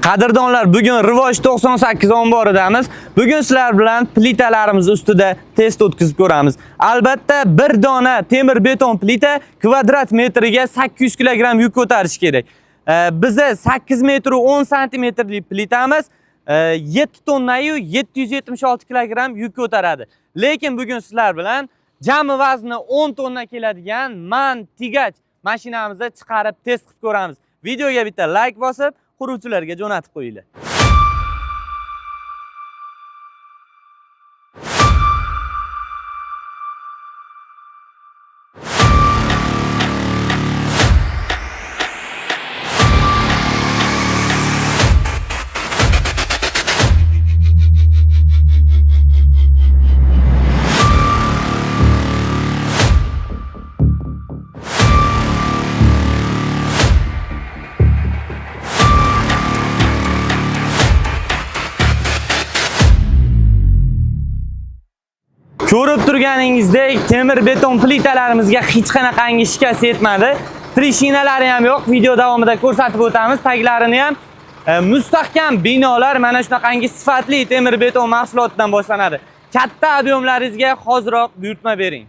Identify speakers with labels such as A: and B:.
A: Qadrdonlar, bugun Rivoj 98 omboridamiz. Bugun sizlar bilan plitalarimiz ustida test o'tkazib ko'ramiz. Albatta, bir dona temir beton plita kvadrat metriga 800 kilogramm yuk ko'tarishi kerak. Biza 8 metr 10 santimetrli plitamiz 7 tonnayu 776 kilogramm yuk ko'taradi. Lekin bugun sizlar bilan jami vazni 10 tonna keladigan MAN Tigach mashinamizni chiqarib test qilib ko'ramiz. Videoga bitta like bosib, quruvchilarga jo'natib qo'yinglar. Ko'rib turganingizdek, temir beton plitalarimizga hech qanaqangi shikast yetmadi. Trishinalari ham yo'q. Video davomida ko'rsatib o'tamiz, taglarini ham. Mustahkam binolar mana shunaqangi sifatli temir beton mahsulotidan boshlanadi. Katta ob'yomlaringizga hoziroq buyurtma bering.